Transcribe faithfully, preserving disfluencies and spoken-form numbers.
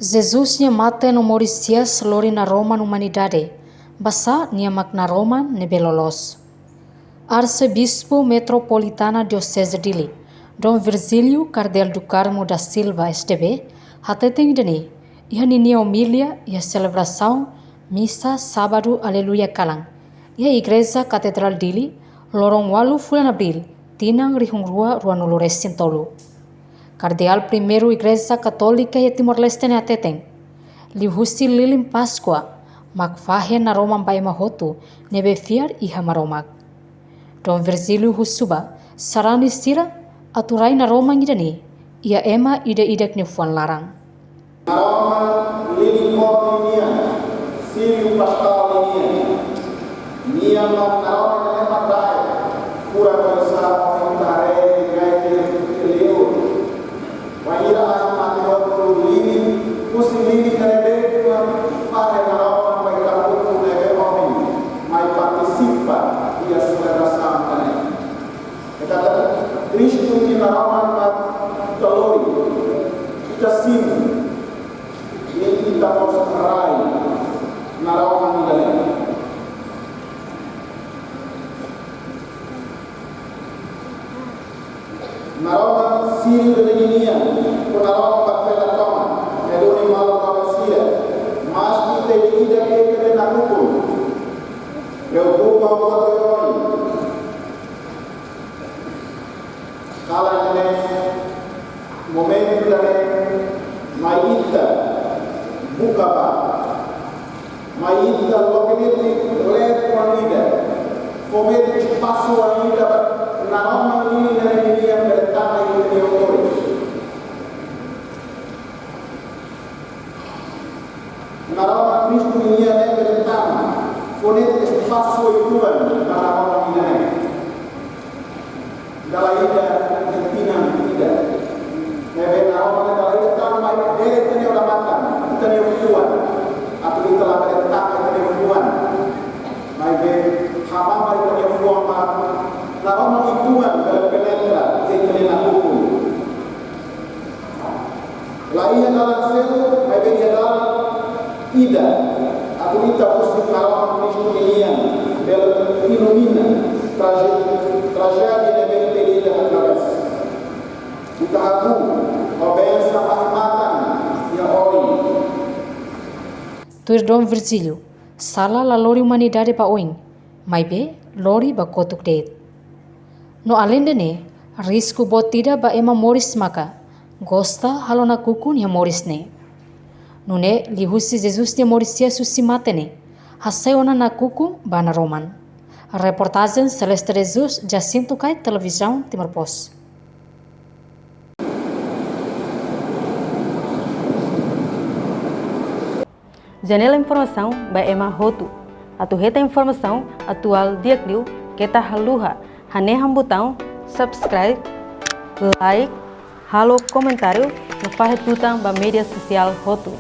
Jesus nia mate no moris hi'as lori naroman umanidade, basá nia mak naroman ne'ebé loloos. Arsebispu Metropolitana Dioseze Dili, Dom Virgílio Kardeál do Carmo da Silva, S D B, hateten ida-ne'e iha ninia omilia iha selebrasaun Misa Sábadu Aleluia kalan, iha Igreja Katedrál Dili, loron ualu fulan Abríl, tinan rihun rua ruanulu resin tolu. Kardeál Primeiru Igreja Katólika iha Timor-Leste ne'e hateten, liuhusi lilin Páskua mak fahe naroman ba ema hotu ne'ebé fiar iha Maromak. Dom Virgílio husu ba sarani sira atu rai naroman ida-ne'e iha ema ida-idak nia fuan laran. Naroman lilin kotu nian, Síriu Paskál nian. Nia mak naroman ne'ebé mak dae, furak oinsá ohin ita haree iha rai ke leu. Wainhira ahi mate hotu lilin, husi lilin ne'ebé mak fahe naroman ba ita hotu ne'ebé ohin mai partisipa iha selebrasaun ida-ne'e. Ita Kristu nia naroman mak ita lori, ita simu, i ita mós rai naroman ida-ne'e. Naroman Síriu ida-ne'e nian, ho naroman ba fela tomak, ne'e duni malu ba sira, maski ita ida-idak ita nakukun, preokupa buat oioin. Kalan ida-ne'e, momentu ida-ne'e, mai ita buka ba, mai ita loke netik leet oan ida, fó netik espasu oan ida ba naroman ida-ne'e nian bele tama iha ita-nia moris. Naroman Kristu nian ne'e bele tama, fó netik espasu uitoan ba naroman ida-ne'e. Dala ida, tinan ida. Ne'ebé naroman dala ida tama, bele ita-nia odamatan, ita-nia fuan. Atu ita labele taka ita-nia fuan. Maibé, hamamar ita-nia fuan ba naroman uitoan bele penetra iha ita-nia nakukun. La iha dalan seluk, maibé iha dalan ida, atu ita husik naroman Kristu nian bele ilumina traje-, trajédia ne'ebé ita ida através. Ita hahú ho bensaun ba matan iha oin. Tuir Dom Virgílio, sala la lori umanidade ba oin, maibé lori ba kotuk de'it. No aleinde ne'e, risku boot ida ba ema moris maka gosta halo nakukun iha moris ne'e. Nune'e, liuhusi Jesus nia moris hi'as husi mate ne'e, hasai ona nakukun ba naroman. Reportajen Celeste de Jesus, Jacinto Kai, Televizaun Timor Post. Janela informasaun ba ema hotu. Atu hetan informasaun atuál di'ak liu, keta haluha hanehan butaun subscribe, like, halo komentáriu no fahe tutan ba média sosiál hotu.